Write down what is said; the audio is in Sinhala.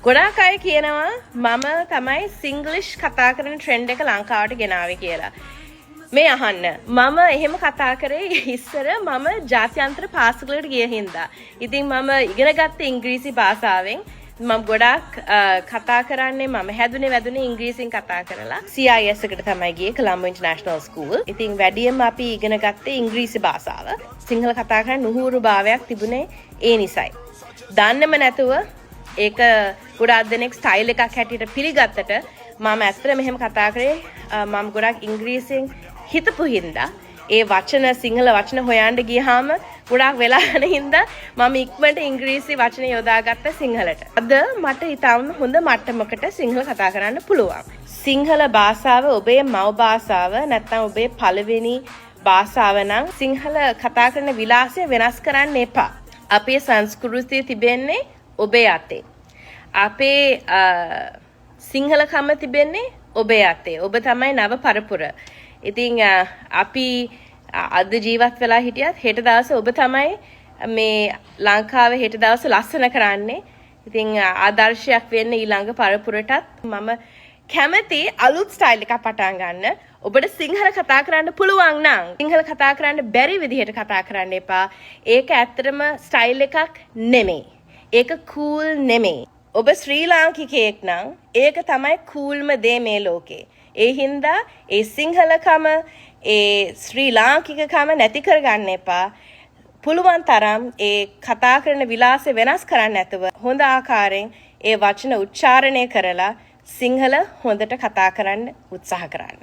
ගොඩාක් අය කියනවා මම තමයි සිංග්ලිෂ් කතා කරන ට්‍රෙන්ඩ් එක ලංකාවට ගෙනාවේ කියලා. මේ අහන්න, මම එහෙම කතා කරේ ඉස්සර මම ජාත්‍යන්තර පාසලකට ගිය හින්දා. ඉතින් මම ඉගෙන ගත්තේ ඉංග්‍රීසි භාෂාවෙන්. මම ගොඩාක් කතා කරන්නේ, මම හැදුනේ වැදුනේ ඉංග්‍රීසියෙන් කතා කරලා. CIS එකට තමයි ගියේ, කොළඹ ඉන්ටර්නැෂනල් ස්කූල්. ඉතින් වැඩියෙන්ම අපි ඉගෙන ගත්තේ ඉංග්‍රීසි භාෂාව. සිංහල කතා කරන්න නුහුරු භාවයක් තිබුණේ ඒ නිසයි. දන්නෙම නැතුව ඒක ගොඩාක් දෙනෙක් ස්ටයිල් එකක් හැටියට පිළිගත්තට මම ඇත්තටම මෙහෙම කතා කරේ මම ගොඩක් ඉංග්‍රීසියෙන් හිතපු හින්දා. ඒ වචන, සිංහල වචන හොයන්න ගියාම ගොඩාක් වෙලා යන හින්දා මම ඉක්මනට ඉංග්‍රීසි වචන යොදාගත්ත සිංහලට. අද මට ඉතාම හොඳ මට්ටමකට සිංහල කතා කරන්න පුළුවන්. සිංහල භාෂාව ඔබේ මව් භාෂාව නැත්නම් ඔබේ පළවෙනි භාෂාව නම් සිංහල කතා කරන විලාසය වෙනස් කරන්න එපා. අපේ සංස්කෘතිය තිබෙන්නේ ඔබේ අතේ. අපේ සිංහලකම තිබෙන්නේ ඔබේ අතේ. ඔබ තමයි නව පරපුර. ඉතින් අපි අද ජීවත් වෙලා හිටියත් හෙට දවසේ ඔබ තමයි මේ ලංකාවේ හෙට දවස ලස්සන කරන්නේ. ඉතින් ආදර්ශයක් වෙන්න ඊළඟ පරපුරටත්. මම කැමති අලුත් ස්ටයිල් එකක් පටන් ගන්න. ඔබට සිංහල කතා කරන්න පුළුවන් නම් සිංහල කතා කරන්න බැරි විදිහට කතා කරන්න එපා. ඒක ඇත්තටම ස්ටයිල් එකක් නෙමෙයි. ඒක කූල් නෙමෙයි. ඔබ ශ්‍රී ලාංකිකයෙක් නම් ඒක තමයි කූල්ම දේ මේ ලෝකේ. ඒ හින්දා ඒ සිංහලකම, ඒ ශ්‍රී ලාංකිකකම නැති කරගන්න එපා. පුළුවන් තරම් ඒ කතා කරන විලාසය වෙනස් කරන්න නැතුව හොඳ ආකාරයෙන් ඒ වචන උච්චාරණය කරලා සිංහල හොඳට කතා කරන්න උත්සාහ කරන්න.